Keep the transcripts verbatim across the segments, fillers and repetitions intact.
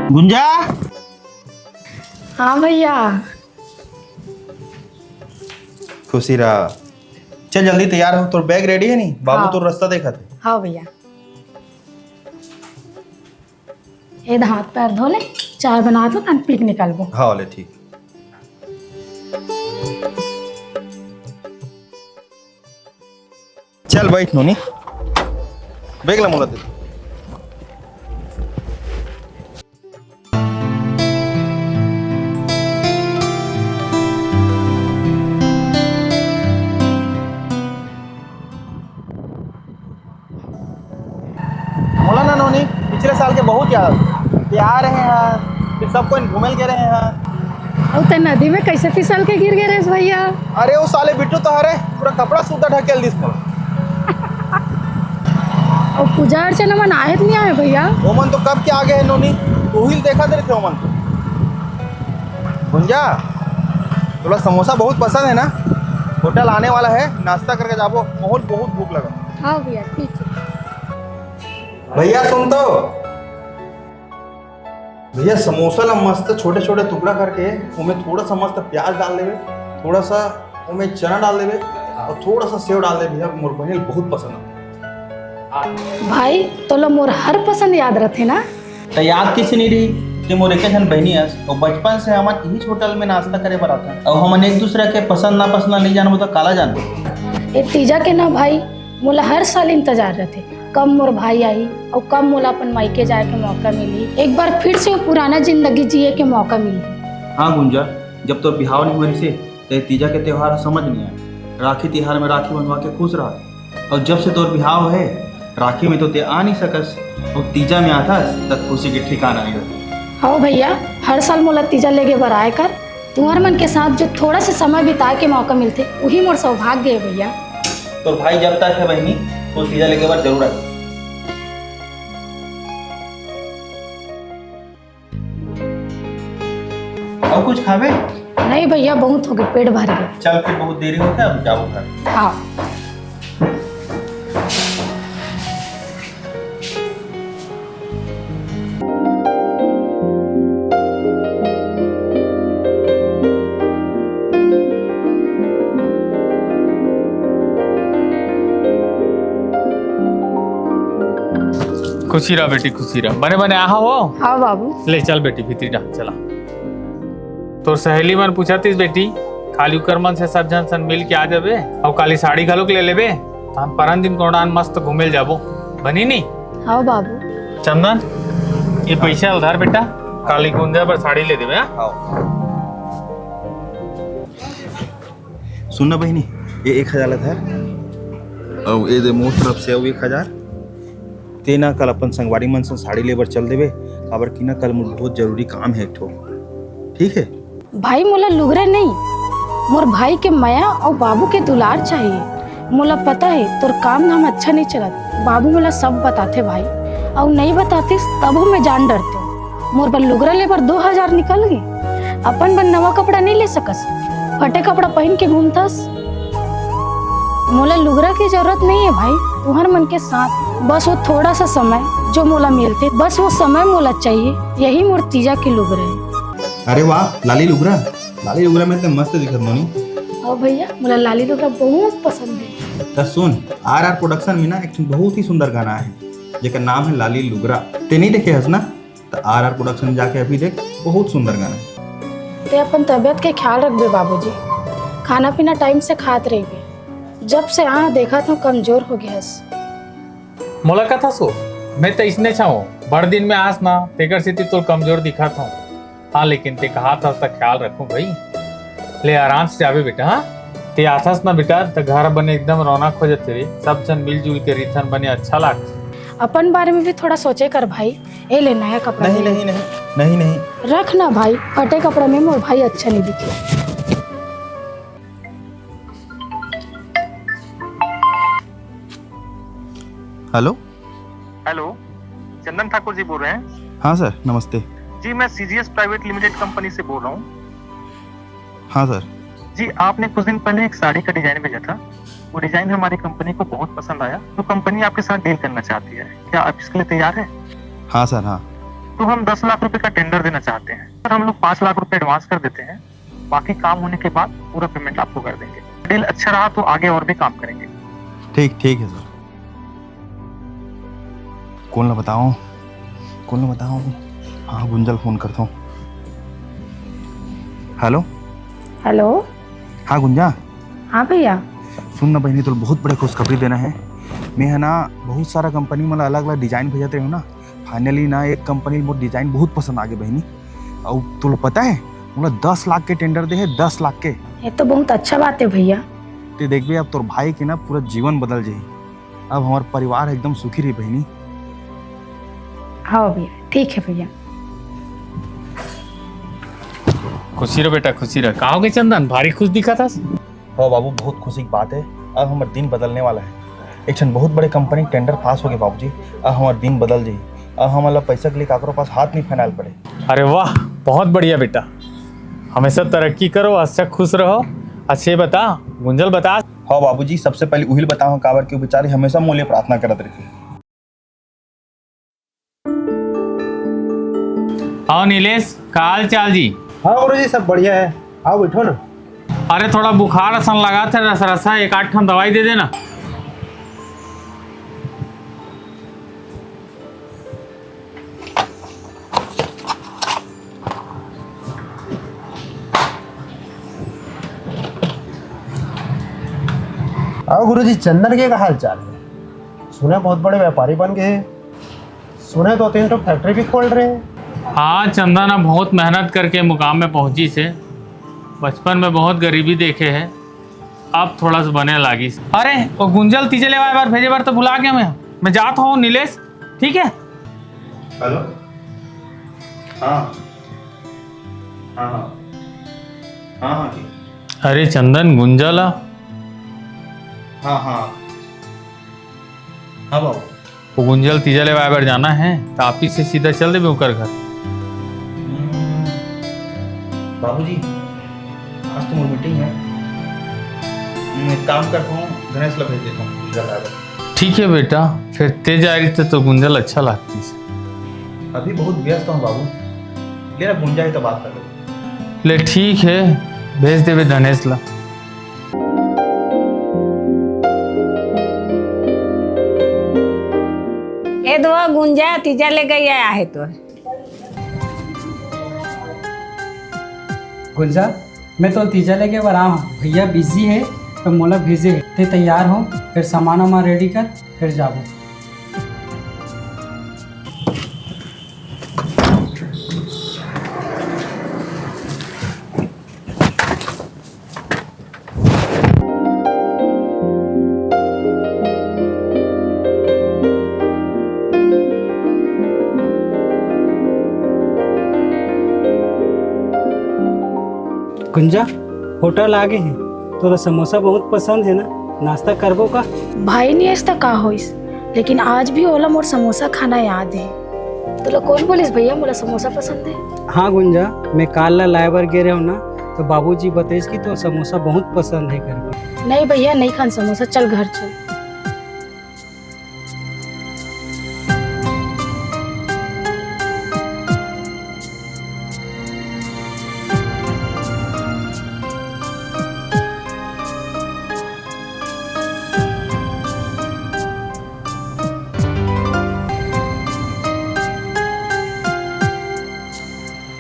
गुंजा। हाँ भैया। खुशी रहा। चल जल्दी तैयार हो, तोर बैग रेडी है नी? बाबू हाँ। तोर रास्ता देखत है। हाँ भैया। ए दे हाथ पैर धो ले, चाय बना दो, तन पी के निकलबो। हाँ ले ठीक। चल बैठ नोनी, बैग ला मोला दे। मोला ना नोनी, पिछले साल के बहुत याद आथे। आ रहे हैं, फिर सब कोई घूमे गे रहे हैं। अउ ते नदी में कैसे फिसल के गिर गे रहे भैया? अरे वो साले बिट्टू तो हरे, पूरा कपड़ा सुद्धा ढकेल दिस मोला। अउ पूजा अर्चना मन आए त नहीं आए भैया? वो मन तो कब के आगे है नोनी, तू ही देखा दे रहे थे वो मन तो। गुंजा, तोला समोसा बहुत पसंद है ना? होटल आने वाला है, नाश्ता करके जाबो, बहुत बहुत भूख लगा। हाँ भैया, ठीक है। भैया सुन तो, भैया समोसा ला मस्त छोटे छोटे टुकड़ा करके ओमे थोड़ा सा मस्त प्याज डाल देवे, थोड़ा सा ओमे चना डाल देवे और थोड़ा सा सेव डाल दे भैया, मोर बहिनी बहुत पसंद है। भाई तोला मोर हर पसंद याद रथे ना? त याद किसे नहीं रही? ते मोर एक झन बहिनी अस, और बचपन से हमन इही होटल में नाश्ता करे बर आथन। और हमन एक दूसरे के पसंद नापसंद नहीं जानबो त काला जानबो? ए तीजा के ना भाई, मोला हर साल इंतजार रथे, कब मोर भाई आही और कब मोला अपन मायके जाए के मौका मिली, एक बार फिर से वो पुराना जिंदगी जिए के मौका मिली। हाँ गुंजा, जब तोर बिहाव नहीं हुए रिसे, ते तीजा के त्योहार समझ नहीं आए। राखी तिहार में राखी बंधवा के खुश रहा, और जब से तोर बिहाव है, राखी में तो ते आ नहीं सकस, और तीजा में आथस, तब खुशी के ठिकाना नहीं रहता। हाँ भैया, हर साल मोला तीजा लेगे बर आए कर, तुहर मन के साथ जो थोड़ा सा समय बिताए के मौका मिलथे, वही मोर सौभाग्य है भैया। तोर भाई जब तक है बहिनी, तो तीजा लेगे बर जरूर आए। और कुछ खाबे? नहीं भैया, बहुत हो गए, पेट भर गया। चल फिर, बहुत देरी हो गया, अब जाओ घर। हाँ। खुशी रहा बेटी, खुशी रहा। बने बने आहा हो। हाँ बाबू। ले चल बेटी, भीतरी रहा, चला। तोर सहेली मन पूछा तीस बेटी, काली उकर मन से सब झन सन मिल के आ जाबे, अउ काली साड़ी घलोक ले लेबे। तहन परन दिन कोंडान मस्त घूमे ल जाबो, बनी नी? हाँ बाबू। चंदन, ये पैसा उधार बेटा, काली गुंजा बर साड़ी ले देबे, हाँ? हाँ। सुन ना बहिनी, ये एक हजार ला धर, अउ ये दे मोर तरफ से अउ एक हजार। ते ना कल अपन संगवारी मन संग साड़ी लेबर चल देबे, काबर कि ना कल मोर बहुत जरूरी काम है एक ठो, ठीक है? भाई मोला लुगरा नहीं, मोर भाई के मया अउ बाबू के दुलार चाहिए। मोला पता है तोर काम धाम अच्छा नहीं चलत, बाबू मोला सब बताथे भाई, अउ नहीं बतातिस तभो मैं जान डरते। मोर बर लुगरा लेबर दो हजार निकल गे, अपन बर नवा कपड़ा नहीं ले सकस, फटे कपड़ा पहन के घूमथस। मोला लुगरा के जरूरत नहीं है भाई, तुहर मन के साथ बस वो थोड़ा सा समय जो मोला मिलते, बस वो समय मोला चाहिए, यही मोर तीजा के लुगरा है। अरे वाह, लाली लुगरा, लाली लुगरा में ते मस्त दिखत नोनी। हाँ भैया, मोला लाली लुगरा बहुत पसंद है। त सुन, आर आर प्रोडक्शन में ना एक ठन बहुत ही सुंदर गाना है, जेकर नाम है लाली लुगरा। ते नहीं देखे हस ना? त आर आर प्रोडक्शन में जाके अभी देख, बहुत सुंदर गाना है। ते अपन तबीयत के ख्याल रखबे बाबूजी, खाना पीना टाइम से खात रहिबे। जब से आ देखत हूँ कमजोर हो गए हस। मोला कथा सो, मैं तो इसने छाऊँ, बड़ दिन में आस ना, तेकर सेती तोर कमजोर दिखत हूँ। हाँ, लेकिन ते कहा था उसका ख्याल रखूं भाई। ले आराम से जाबे बेटा, हाँ? ते आथस ना बेटा, त घर बने एकदम रौनक हो जाते रे। सब जन मिलजुल के रिथन बने अच्छा लाग। अपन बारे में भी थोड़ा सोचे कर भाई। ए ले नया कपड़ा नहीं, ले। नहीं, नहीं, नहीं, नहीं। रख ना भाई, फटे कपड़ा में मोर भाई अच्छा नहीं दिखे। हेलो। हेलो, चंदन ठाकुर जी बोल रहे हैं? हाँ सर, नमस्ते। जी, मैं सीजीएस प्राइवेट लिमिटेड कंपनी से बोल रहा हूँ। हाँ सर। जी, आपने कुछ दिन पहले एक साड़ी का डिजाइन भेजा था, वो डिजाइन हमारी कंपनी को बहुत पसंद आया, तो कंपनी आपके साथ डील करना चाहती है। क्या आप इसके लिए तैयार हैं? हाँ सर, हाँ। तो हम दस लाख रुपए का टेंडर देना चाहते हैं सर। हम लोग पाँच लाख रुपए एडवांस कर देते हैं, बाकी काम होने के बाद पूरा पेमेंट आपको कर देंगे। डील अच्छा रहा तो आगे और भी काम करेंगे। ठीक, ठीक है सर। कोन ला बताओ, कोन ला बताओ? हाँ, गुंजा ल फोन करता हूँ। हेलो। हेलो। हाँ गुंजा। हाँ भैया। सुन ना बहिनी, तोला बहुत बड़े खुशखबरी देना है। मैं है ना, बहुत सारा कंपनी मन ला अलग-अलग डिजाइन भेजत रहे हूँ ना, फाइनली ना एक कंपनी मोर डिजाइन बहुत पसंद आ गे बहिनी। अउ तोला पता है, मोला दस लाख के टेंडर दे है, दस लाख के। ये तो बहुत अच्छा बात है भैया। ते देखबे, अब तोर भाई के ना पूरा जीवन बदल जाही। अब हमार परिवार एकदम सुखी रही बहिनी। हाँ भैया, ठीक है भैया। खुशी रह बेटा, खुशी रह। का हो गे चंदन, भारी खुश दिखत हस? हो बाबू, बहुत खुशी की बात है। अब हमार दिन बदलने वाला है। एक ठन बहुत बड़े कंपनी टेंडर पास हो गे बाबूजी। अब हमार दिन बदल जाही। अब हमन ला पैसा के लिए काकरो पास हाथ नहीं फैलाना पड़े। अरे वाह, बहुत बढ़िया बेटा, हमेशा तरक्की करो, अच्छा खुश रहो। अच्छा ये बता, गुंजा ल बता। हाँ बाबूजी, सबसे पहले उही ल बताओ, काबर के वो बेचारी हमेशा मोर लिए प्रार्थना करत रहिथे। आओ नीलेश, का हाल चाल जी? हाँ गुरुजी, सब बढ़िया है, आओ बैठो ना। अरे थोड़ा बुखार असन लगथे रस रसा, एक आध ठन दवाई दे देना। आओ गुरुजी, चंदन के का हाल चाल है? सुने बहुत बड़े व्यापारी बन गए हैं। सुने दो तीन ठो फैक्ट्री भी खोल रहे हैं। हाँ, चंदन अब बहुत मेहनत करके मुकाम में पहुँचिस हे। बचपन में बहुत गरीबी देखे हे, अब थोड़ा सा बने लागिस। अरे, वो गुंजा ल तीजा लेवाय बर भेजे बर तो भुला गया मैं। मैं जात हूँ नीलेश, ठीक है? हेलो। हाँ। हाँ, हाँ। हाँ, हाँ, ठीक। अरे चंदन, गुंजा ला। हाँ, हाँ। हाँ बाबू। वो गुंजा ल तीजा लेवाय बर जाना है, तो ऑफिस से सीधा चल देबे ओकर घर। हम्म, बाबूजी, आज तो मोर मीटिंग है। मैं एक काम करता हूँ, गणेश ला भेज देता हूँ गुंजा लाय बर। ठीक है बेटा, फिर ते जाय रहिते तो गुंजा ल अच्छा लागतिस। अभी बहुत व्यस्त हूँ बाबू, ले ना गुंजा ही तो बात कर लो। ले ठीक है, भेज देबे धनेश ला। ए दो गुंजा तीजा ले गई आया है तो। गुंजा, मैं तो तीजा लेके बर आऊँ, भैया बिजी है तो मोला भेजे है। ते तैयार हो, फिर सामान वामान रेडी कर, फिर जाबो। गुंजा, होटल आगे हे, तोला समोसा बहुत पसंद है ना, नाश्ता करबो का? भाई नहीं ऐसा का होइस, लेकिन आज भी ओला मोर समोसा खाना याद है। तोला कौन बोलिस भैया मोला समोसा पसंद है? हाँ गुंजा, मैं काल ला लाए बर गे रहे हूँ ना, तो बाबूजी बताइस कि तो समोसा बहुत पसंद है करके। नहीं भैया, नहीं खान समोसा, चल घर चल।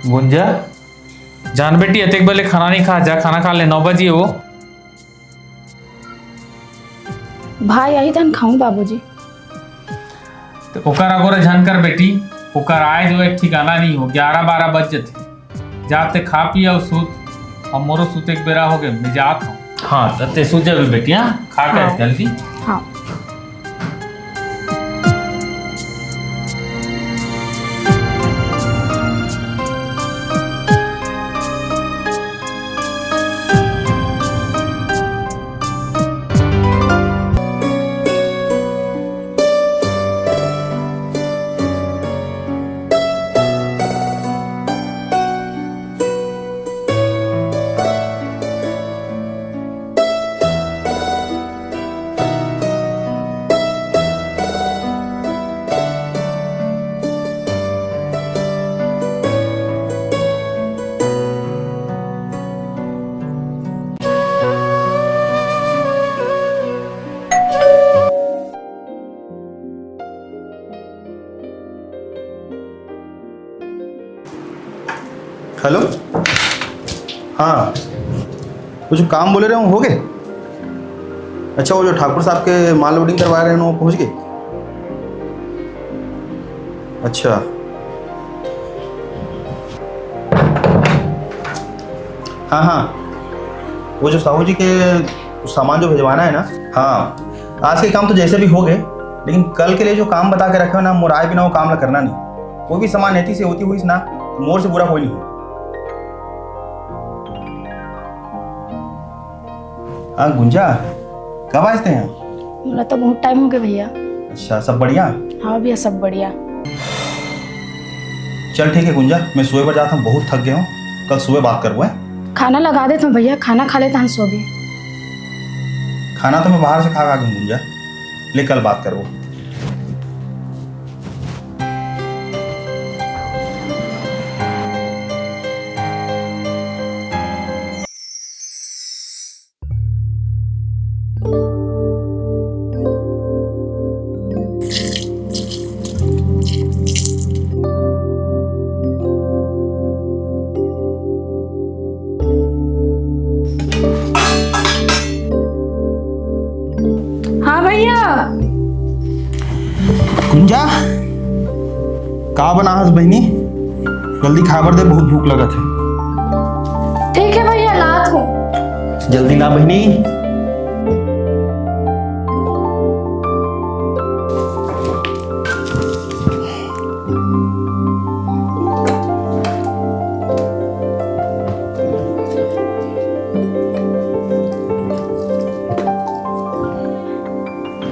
गुंजा, जान बेटी, अतेक बले खाना नहीं खा, जा खाना खा ले, नौ बजे वो। भाई आई तन खाऊं बाबूजी। तो ओकर अगोरा झन कर बेटी, ओकर आए जो एक ठिकाना नहीं हो, ग्यारह बारह बज जथे। जाते खा पी अउ सूत, अब मोरो सूते के बेरा हो गए, मैं जात हूँ। हाँ, तो ते सूत जाबे बेटी, हाँ? खा के हाँ। जल्दी। हाँ। हेलो। हाँ, वो जो काम बोले रहे हो, हो गए? अच्छा, वो जो ठाकुर साहब के माल लोडिंग करवा रहे हैं, वो पहुंच गए? अच्छा। हाँ, हाँ, वो जो साहू जी के सामान जो भिजवाना है ना, हाँ, आज के काम तो जैसे भी हो गए, लेकिन कल के लिए जो काम बता के रखे हो ना, मोर आए बिना वो काम ला करना नहीं। कोई भी सामान एती से होती हुई ना, मोर से बुरा कोई नहीं हो। हाँ गुंजा, कब आए थे यहाँ? मोला तो बहुत टाइम हो गया भैया। अच्छा, सब बढ़िया? हाँ भैया, सब बढ़िया। चल ठीक है गुंजा, मैं सोए बर जाता हूँ, बहुत थक गया हूँ, कल सुबह बात करबो, हैं? खाना लगा देता हूँ भैया, खाना खा लेता हूँ, सो भी। खाना तो मैं बाहर से खा खा के गुंजा, ले कल बात करबो। हाँ भैया। गुंजा, का बना हस बहिनी? जल्दी खाए बर दे, बहुत भूख लगत है। ठीक है भैया, लात हूँ। जल्दी ला बहिनी।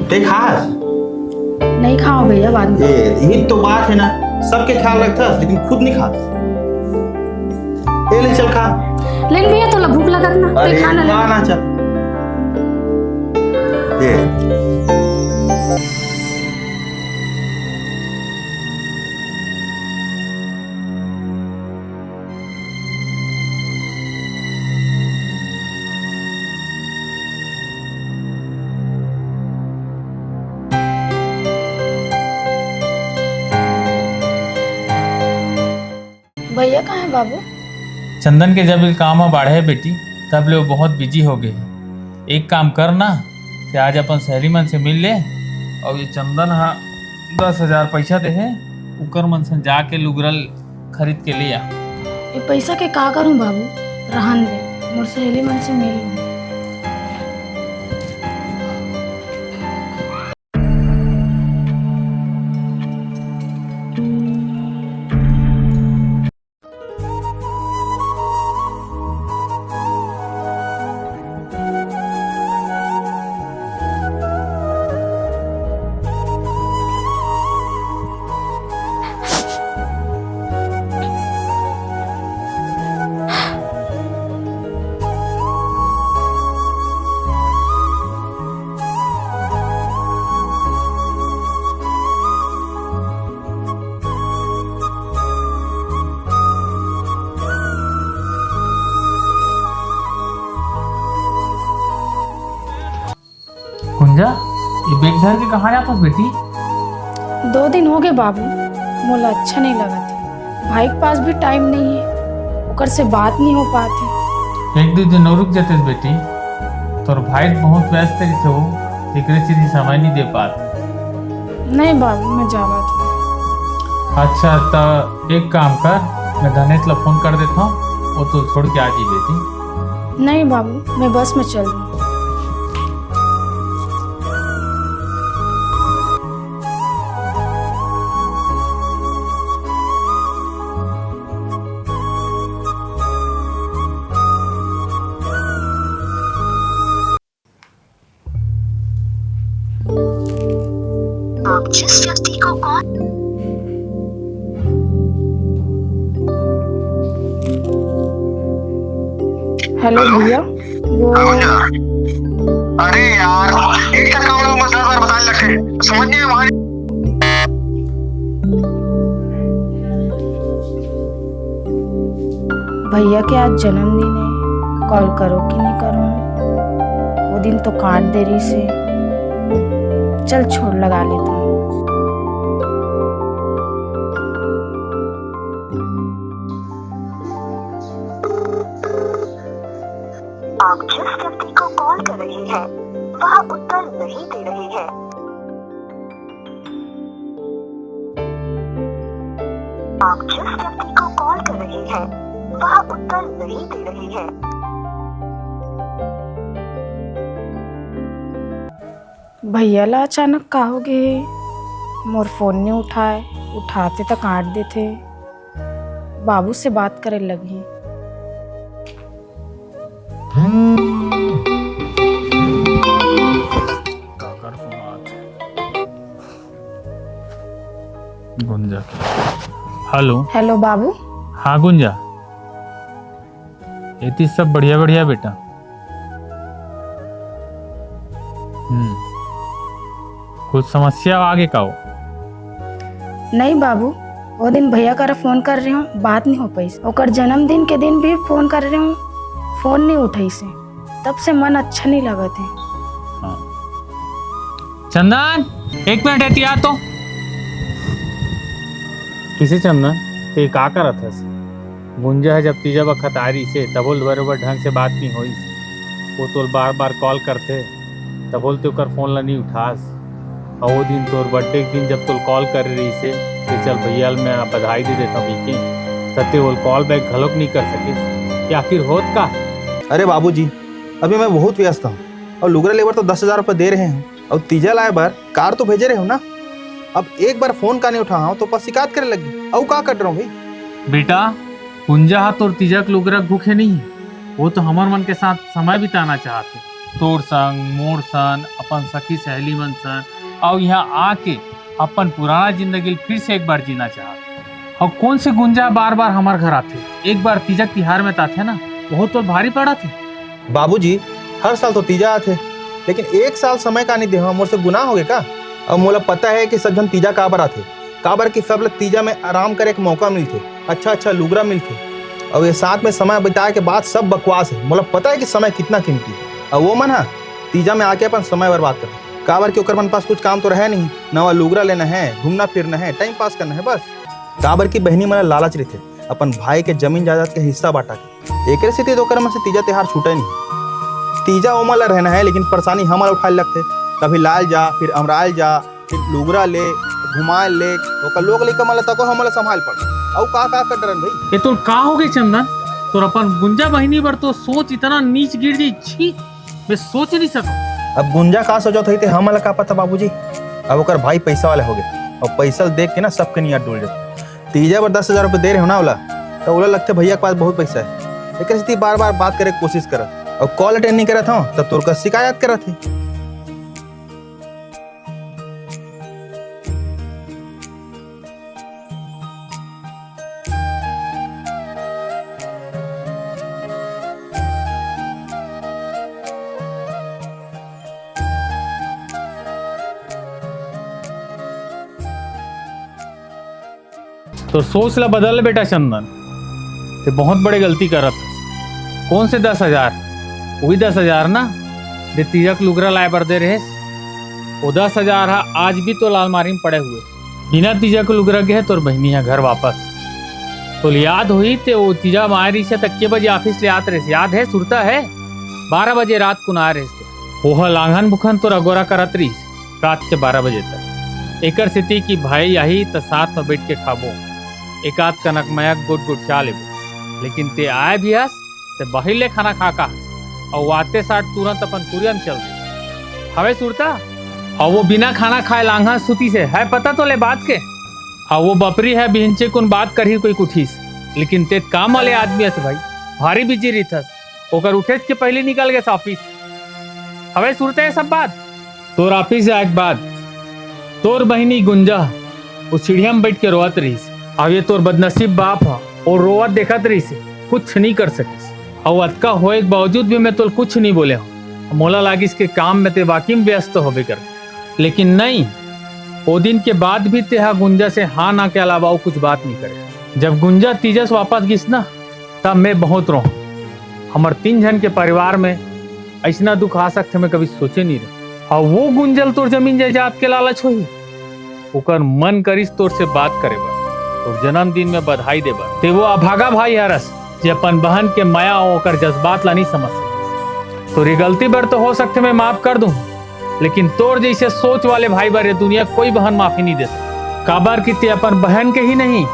ते खास? नहीं खाओ भैया, बाद में। ए, यही तो बात है ना, सबके ख्याल रखथस लेकिन खुद नहीं खास। ए ले चल खा। लेकिन भैया, तोला भूख लगत ना, ते अरे खा ना ले। खा ना चल। ए। भैया कहाँ है बाबू? चंदन के जब ये काम ह बाढ़े बेटी, तब ले वो बहुत बिजी हो गए। एक काम कर ना, ते आज अपन सहेली मन से मिल ले, और ये चंदन हा दस हजार पैसा दे हे, उकर मन से जाके लुगरा खरीद के ले आ। ये पैसा के का करूं बाबू, रहन दे, मोर सहेली मन से मिल लूं। कुंजा, ये बैग धर के कहाँ जात हस बेटी? दो दिन हो गए बाबू, मोला अच्छा नहीं लगत है। भाई के पास भी टाइम नहीं है, ओकर से बात नहीं हो पात है। एक दो दिन और रुक जातेस बेटी, तोर भाई बहुत व्यस्त रहिथे, वो एकरे चीज समय नहीं दे पात। नहीं बाबू, मैं जावत हूँ। अच्छा, त एक काम कर, मैं धनेश ला फोन कर देता हूँ, वो तो छोड़ के आ जी बेटी। नहीं बाबू, मैं बस में चल दूँ। आप जिस व्यक्ति को कॉल हेलो भैया, वो अरे यार, एक तक काम लोग मसला बार बताने लगते हैं, समझ नहीं वहां। भैया के आज जन्मदिन है, कॉल करो कि नहीं करो? वो दिन तो काट दे रही से। चल छोड़, लगा लेता हूँ। जिस व्यक्ति को कॉल कर रहे हैं, वह उत्तर नहीं दे रहे हैं। आप जिस व्यक्ति को कॉल कर रहे हैं, वह उत्तर नहीं दे रहे हैं। भैया ला अचानक का हो गे? मोर फोन नहीं उठाए, उठाते त काट देथे। बाबू से बात करे लगी। काकर फोन आत हे? गुंजा के। हेलो। हेलो बाबू। हाँ गुंजा, एती सब बढ़िया बढ़िया बेटा। हम्म, कुछ समस्या आगे का हो? नहीं बाबू, वो दिन भैया करा फोन कर रहे हो, बात नहीं हो पाइस। ओकर जन्मदिन के दिन भी फोन कर रहे हो, फोन नहीं उठाइस हे। तब से मन अच्छा नहीं लगत हे। हाँ। चंदन, एक मिनट एती आ तो। किसे चंदन, ते का करत हस? गुंजा ह जब तीजा बखत आय रहिसे, तभो ले बरोबर ढंग से बात नइ होइस। वो तोल बार-बार कॉल करथे, तभो ले ते ओकर फोन ल नइ उठास। अउ वो दिन तोर बर्थडे के दिन जब तोल कॉल करे रहिसे, ते चल भैया ल मैं बधाई दे देथंव कहिके, त ते ओल कॉल बैक घलोक नइ कर सकिस। ये आखिर होत का? अरे बाबूजी, अभी मैं बहुत व्यस्त हूँ अउ लुगरा लेबर तो दस हजार रुपये दे रहे हूँ। अउ तीजा लाए बर कार तो भेजे रहे हो ना, अब एक बार फोन का नहीं उठा हव तो बस शिकायत करे लग गे। अउ का कर रहे हो भाई? बेटा, गुंजा हा तोर तीजा के लुगरा के भूखे नहीं हे, वो तो हमर मन के साथ समय बिताना चाहत हे, तोर संग, मोर संग, अपन सखी सहेली मन संग, अउ यहाँ आके अपन पुराना जिंदगी ल फिर से एक बार जीना चाहत हे। अउ कौन से गुंजा बार बार हमर घर आथे, एक बार तीजा तिहार में त आथे ना, वो तो भारी पड़त हे। बाबूजी, हर साल तो तीजा आथे, लेकिन एक साल समय का नहीं देहा, मोर से गुनाह हो गए का? अब मोला पता है कि सब झन तीजा काबर आथे, काबर कि सब ल तीजा में आराम करे के मौका मिलथे, अच्छा अच्छा लुगरा मिलथे, और ये साथ में समय बिताए के बाद सब बकवास है। मोला पता है कि समय कितना कीमती है, और वो मन हा तीजा में आके अपन समय बर्बाद करथे, काबर कि ओकर मन पास कुछ काम तो रहे नहीं, नवा लुगरा लेना है, घूमना फिरना है, टाइम पास करना है, बस। काबर कि बहिनी मन ला लालच रहिथे अपन भाई के जमीन जायदाद के हिस्सा बांटा के। एकरे सेती तो ओकर मन से तीजा तिहार छूटे नहीं। तीजा ओमन ला रहना है, लेकिन परेशानी हमन ला उठाए लगथे। कभी लाल जा, फिर अमराल जा, फिर लुगरा ले, घुमाए ले, ओकर लोग लइका मन ला तको हमन ला संभाल पड़। अउ का का कर डरन भाई? ये तोर का हो गए चंदन? तोर अपन गुंजा बहिनी बर तो सोच इतना नीच गिर जाई, छी, मैं सोच नहीं सकूं। अब गुंजा का सोचत होही ते हमन ला का पता बाबूजी। अब ओकर भाई पैसा वाले हो गए, और पैसा देख के ना सबके नियत डोल जाथे। तीजा बर दस हजार रुपये दे रहे हो ना ओला, तो ओला लगथे भैया के पास बहुत पैसा है। एकर सेती बार बार बात करे के कोशिश करत, और कॉल अटेंड नहीं करत हो, तब तोर का शिकायत करत है। तो सोच ला बदल बेटा चंदन, ते बहुत बड़े गलती करत हस। कौन से दस हजार? वही दस हजार ना, दे तीजा के लुगरा लाए बर दे रहेस। वो दस हजार हा आज भी तोर अलमारी में पड़े हुए। बिना तीजा के लुगरा गे हे तोर बहिनी हा घर वापस। तोल याद होही ते वो तीजा में आए रहिस हे, त के बजे ऑफिस ले आत रहिस, याद है? सुरता है? बारह बजे रात कुन आए रहिस ते। ओह लांघन भुखन तोर अगोरा करत रहिस रात के बारह बजे तक। एकर सेती कि भाई आही त साथ में बैठ के खाबो, एक आध कनक मया गोट गोट खा लेबो। लेकिन ते आए भी हस, ते बाहिर ले खाना खा का, अउ आते साथ तुरंत अपन कुरिया में चल दे। हवे सुरता? अउ वो बिना खाना खाए लांघा सूतिस हे, है पता तोला बात के? अउ वो बपरी है बिहनचे कुन बात करही कोई कुठिस, लेकिन ते काम वाले आदमी हस भाई, भारी बिजी रहिथस। ओकर उठेच के पहली निकल गेस ऑफिस। हवे सुरता ये सब बात? तोर ऑफिस जाए के बाद तोर बहिनी गुंजा वो सीढ़िया में बैठ के रोवत रहिस। अब ये तोर बदनसीब बाप ह, वो रोवत देखत रहिस, कुछ नहीं कर सकिस। अउ अतका होए के बावजूद भी मैं तोल कुछ नहीं बोले हूँ। मोला लागिस के काम में ते वाकई में व्यस्त होबे कर, लेकिन नहीं, वो दिन के बाद भी तेहा गुंजा से हाँ ना के अलावा अउ कुछ बात नहीं करे। जब गुंजा तीजा से वापस गिस ना, तब मैं बहुत रोहूं। हमर तीन झन के परिवार में अइसना दुख आ सकथे, मैं कभी सोचे नहीं रहे। अउ वो गुंजा ल तोर जमीन जायदाद के लालच होही, ओकर मन करिस तोर से बात करे बर, तोर जन्मदिन में बधाई दे बर। ते वो अभागा भाई हरस, जे अपन बहन के मया अउ ओकर जज्बात ला नहीं समझ सके। तोर ये गलती बर तो हो सकथे मैं माफ कर दूं, लेकिन तोर जइसे सोच वाले भाई बर ये दुनिया कोई बहन माफी नहीं दे सकत। काबर कि ते अपन बहन के ही नहीं,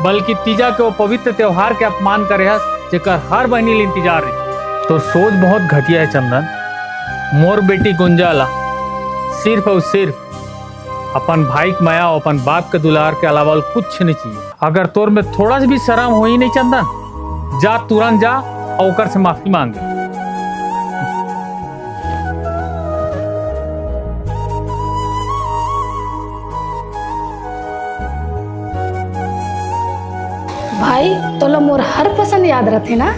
बल्कि तीजा के वो पवित्र त्योहार के अपमान करे हस, जेकर हर बहिनी ल इंतजार रहिथे। तोर सोच बहुत घटिया हे चंदन। मोर बेटी गुंजा ला सिर्फ अउ सिर्फ अपन भाई के मया अउ अपन बाप के दुलार के अलावा अउ कुछ नहीं चाहिए। अगर तोर में थोड़ा सा भी शरम होही नहीं चंदन, जा तुरंत जा अउ ओकर से माफी मांग ले। भाई, तोला मोर हर पसंद याद रथे ना?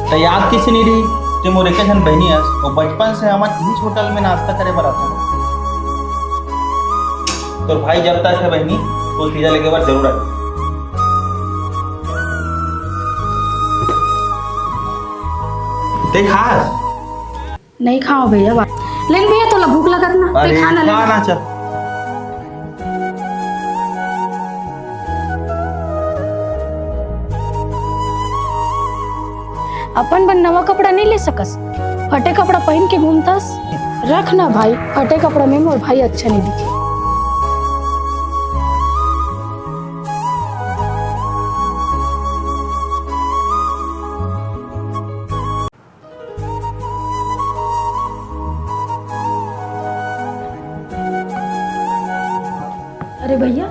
त याद किसे नहीं रही? ते मोर एक झन बहिनी अस, अउ बचपन से हमन इही होटल में नाश्ता करे बर आथन। तोर भाई जब तक हे बहिनी, तोर तीजा लेके बर जरूर आही। ते खास? नहीं खाओ भैया, बा-, लेकिन भैया, तोला भूख लगत ना, ते अरे, खा ना ले। खा ना, चल। अपन बर नवा कपड़ा नहीं ले सकस, फटे कपड़ा पहन के घूमथस। रख ना भाई, फटे कपड़ा में मोर भाई अच्छा नहीं दिखे। अरे भैया,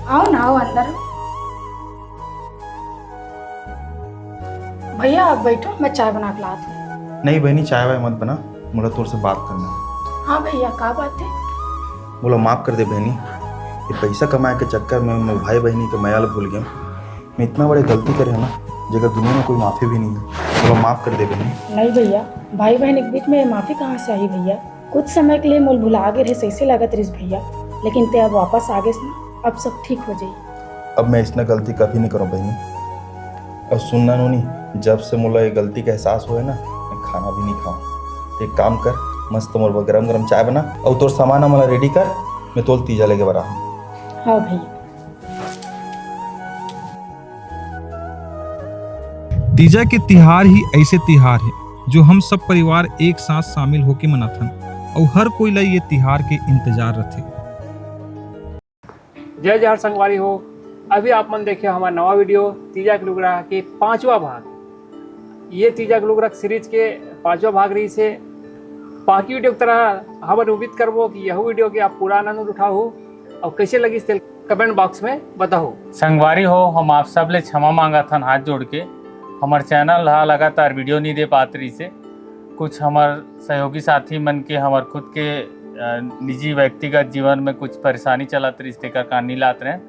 आओ ना, आओ अंदर। भैया, आप बैठो, मैं चाय बना के लात हूँ। नहीं बहिनी, चाय वाय मत बना, मोला तोर से बात करना हे। हाँ भैया, का बात हे? मोला माफ कर दे बहिनी, ये पैसा कमाए के चक्कर में मोर भाई बहिनी के मया ल भूल गेंव। मैं इतना बड़े गलती करे हंव ना, जेकर दुनिया में कोई माफी भी नहीं हे। मोला माफ कर दे बहिनी। नहीं भैया, भाई बहन के बीच में ये माफी कहाँ से आही भैया? कुछ समय के लिए मोला भुला गे रहे, सही से लगत रहिस भैया, लेकिन ते अब वापस आ गेस ना, अब सब ठीक हो जाई। अब मैं अइसना गलती कभी नहीं करंव बहिनी। अउ सुन ना नोनी, जब से मोला ये गलती का एहसास होय ना, मैं खाना भी नहीं खांव। ते एक काम कर, मस्त मोर बर गरम गरम चाय बना, अउ तोर सामान हमला ready कर, मैं तोल तीजा लेके बर आहूं। हाँ भैया। तीजा के तिहार ही अइसे तिहार हे, जो हम सब परिवार एक साथ शामिल होके मनाथन, अउ हर कोई ला ये तिहार के इंतजार रथे। जय जोहार संगवारी हो, अभी आप मन देखे हमारा नवा video तीजा के लुगरा के पांचवा भाग। ये तीजा के लुगरा series के पांचवा भाग रहिसे। बाकी video की तरह हमन उम्मीद करबो कि यह video के आप पूरा आनंद उठाहू अउ कइसे लगिस तेला comment box में बताहू। संगवारी हो, हम आप सब ले क्षमा मांगत हन हाथ जोड़ के। हमर channel हा लगातार video नहीं दे पात रहिसे। कुछ हमर सहयोगी साथी मन के, हमर खुद के, अ, निजी व्यक्तिगत जीवन में कुछ परेशानी चलत रहिस, तेकर कारण नहीं लात रहेन।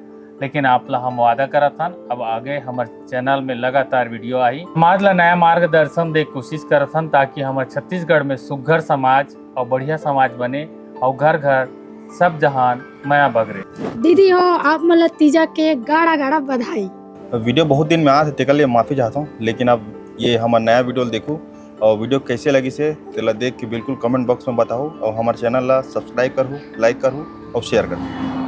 लेकिन आप ला हम वादा करत हन, अब आगे हमर channel में लगातार video आही। समाज ला नया मार्गदर्शन दे कोशिश करत हन, ताकि हमर छत्तीसगढ़ में सुघर समाज अउ बढ़िया समाज बने अउ घर घर सब जहान मया बगरे। दीदी हो, आप मन ला तीजा के गाड़ा गाड़ा बधाई। Video बहुत दिन में आत हे, तेकर लिए माफी चाहत हंव, लेकिन अब ये हमर नया video ल देखू अउ video कइसे लगिसे, तेला देख के बिल्कुल comment box में बताहू अउ हमर channel ला subscribe करहू, like करहू अउ share करहू।